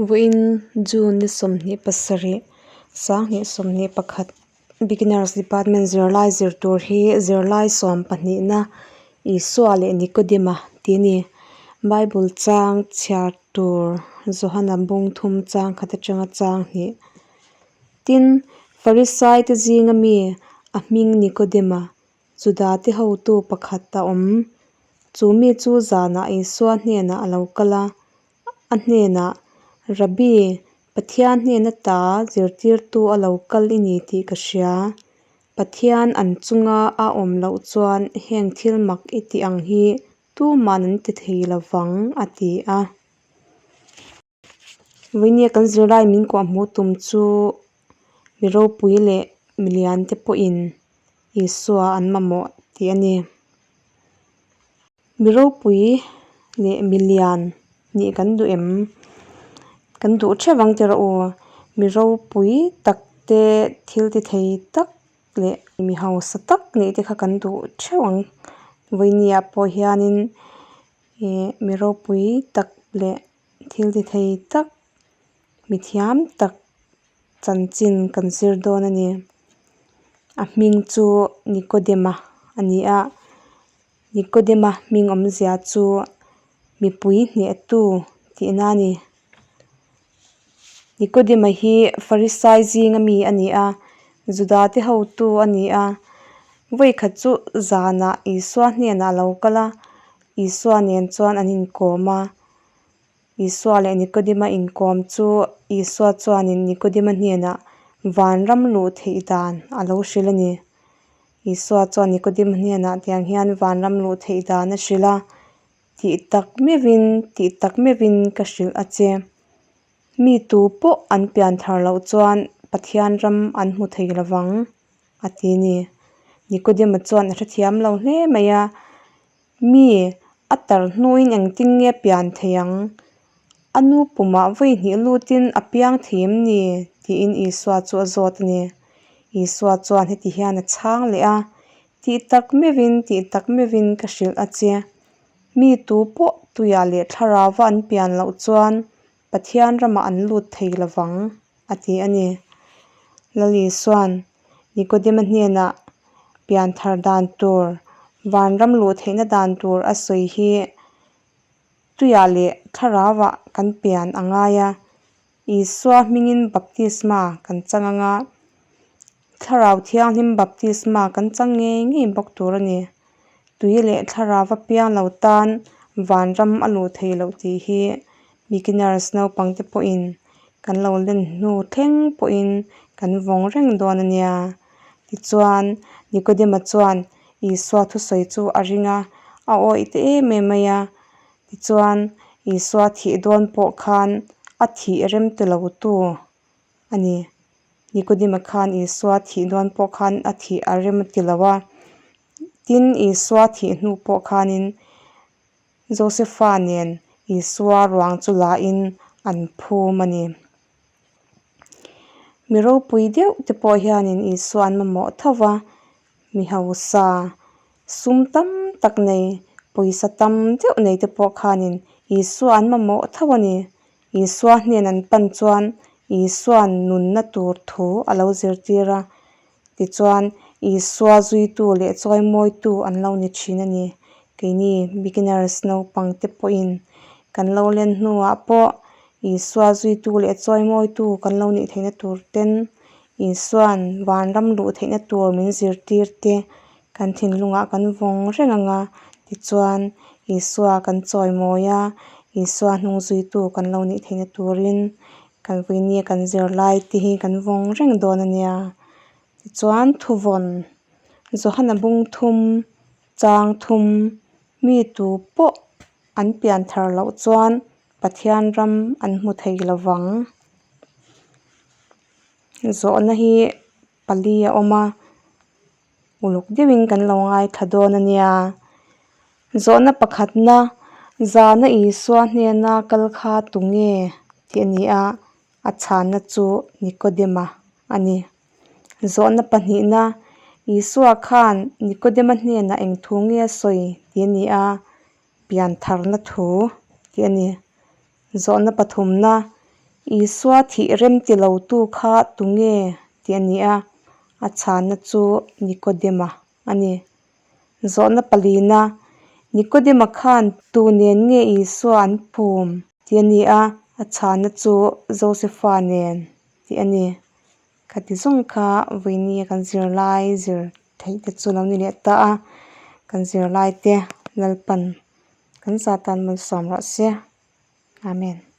Vawiin June ni 27, 2021 Beginners Department zirlai zir tur hi zirlai sawm pahnihna Isua leh Nikodema tih a ni. Bible chang chhiar tur Johana bung thum chang khat atanga chang hnih. Tin, Farisai te zinga mi a hming Nikodema Judate hotu pakhat a awm. Chu mi chu zanah Isua hnenah a lo kal a, a hnenah, Rabbi, Pathian hnena ta zirtirtu a lo kal i ni tih ka hria. Pathian an chunga a awm loh chuan heng thil mak i tih ang hi tuman an ti thei lo vang, a ti a. Vawinia kan zirlai min kuah hmuh tum chu mi ropui leh mi lian te pawhin Isua an mamawh tih a ni. Mi ropui leh mi lian nih kan duh em? Kan duh theuh ang tiraw u. Mi ropui tak te thil ti thei tak leh mi hausa tak nih te kha kan duh theuh ang. Vawinia pawh hianin Ih mi ropui tak leh thil ti thei tak mi thiam tak chanchin kan zir dawn a ni. A hming chu Nikodema a ni a, Nikodema hming awmzia chu mipui hnehtu tihna a ni. Nikodema hi Farisai zinga mi a ni a, Juda te hotu a ni a. Vawikhat chu zanah Isua hnenah a lo kal a, Isua nen chuan an inkawm a. Isua leh Nikodema inkawm chu Isua chuanin Nikodema hnenah vanram luh theih dan a lo hrilh a ni. Isua chuan Nikodema hnenah tiang hian vanram luh theih dan a hrilh a. Tih tak meuhin, tih tak meuhin ka hrilh a che. Mi tu pawh an pian thar loh chuan Pathian ram an hmu thei lo vang, a ti ni. Nikodema chuan a hrethiam lo hle mai a, Mi a tar hnuin engtin nge pian thei ang? A nu pumah vawi hnih lutin a piang thei em ni? tiin Isua chu a zawt a ni. Isua chuan heti hian a chhang leh a, Tih tak meuhin, tih tak meuhin ka hrilh a che. Mi tu pawh tuiah leh thlarauva an pian loh chuan Pathian ramah an lut thei lo vang, a ti a ni. Lal Isua'n Nikodema hnenah pian thar dan tur, vanram luh theihna dan tur a sawi hi tuiah leh thlarauah kan pian a ngai a. Isua hmingin baptisma kan chang anga, Thlarau Thianghlim baptisma kan chang ngei ngei bawk tur a ni. Tui leh thlarau a piang lo tan vanram a luh thei loh tih hi beginners naupangte pawhin kan lo len hnu thleng pawhin kan vawng reng dawn a nia. Tichuan, Nikodema chuan Isua thusawi chu a ring a, a awih ta em em mai a. Tichuan, Isua thih dawn pawh khan a thih rem ti lo tu a ni. Nikodima khan Isua thih dawn pawh khan a thih a rem ti lo a. Tin, Isua thih hnu pawh khanin Josefa nen Isua ruang chu lahin an phum a ni. Mi ropui deuh te pawh hianin Isua an mamawh tho va, mi hausa sum tam tak nei, pawisa tam deuh nei te pawh khanin Isua an mamawh tho a ni. Isua hnen an pan chuan Isua'n nunna tur thu a lo zirtir a, tichuan Isua zuitu leh chawimawitu an lo ni thin a ni. Keini beginners naupang te pawhin kan lo len hnuah pawh Isua zuitu leh chawimawitu kan lo nih theihna tur ten Isua'n vanram luh theihna tur min zirtir te kan thinlungah kan vawng reng ang a, tichuan Isua kan chawimawi a, Isua hnung zuitu kan lo nih theihna turin kan vawinia kan zirlai te hi kan vawng reng dawn a nia. Tichuan thuvawn Johana bung thum chang thum mi tu pawh an pian thar loh chuan Pathian ram an hmu thei lo vang. Zawhna hi pali a awm a, uluk deuhin kan lo ngaithla dawn a nia. Zawhna pakhatna, Zana Isua hnena kal kha tunge tih a ni a, a chhanna chu Nikodema a ni. Zawhna pahnihna, Isua khan Nikodema hnenah eng thu nge a sawi tih a ni a, piantharna thu tih a ni. Zawhna pathumna. Isua thih rem ti lotu kha tunge tih a ni a, a chhanna chu Nikodema a ni. Zawhna palina, Nikodema khan tu nen nge Isua an phum tih a ni a, a chhanna chu Josefa nen tih a ni. Khati zawng kha vawinia kan zirlai zir theih te chu lo ni leh ta a, kan zirlai te Lalpan kan zah tan malsawm rawh se. Amen.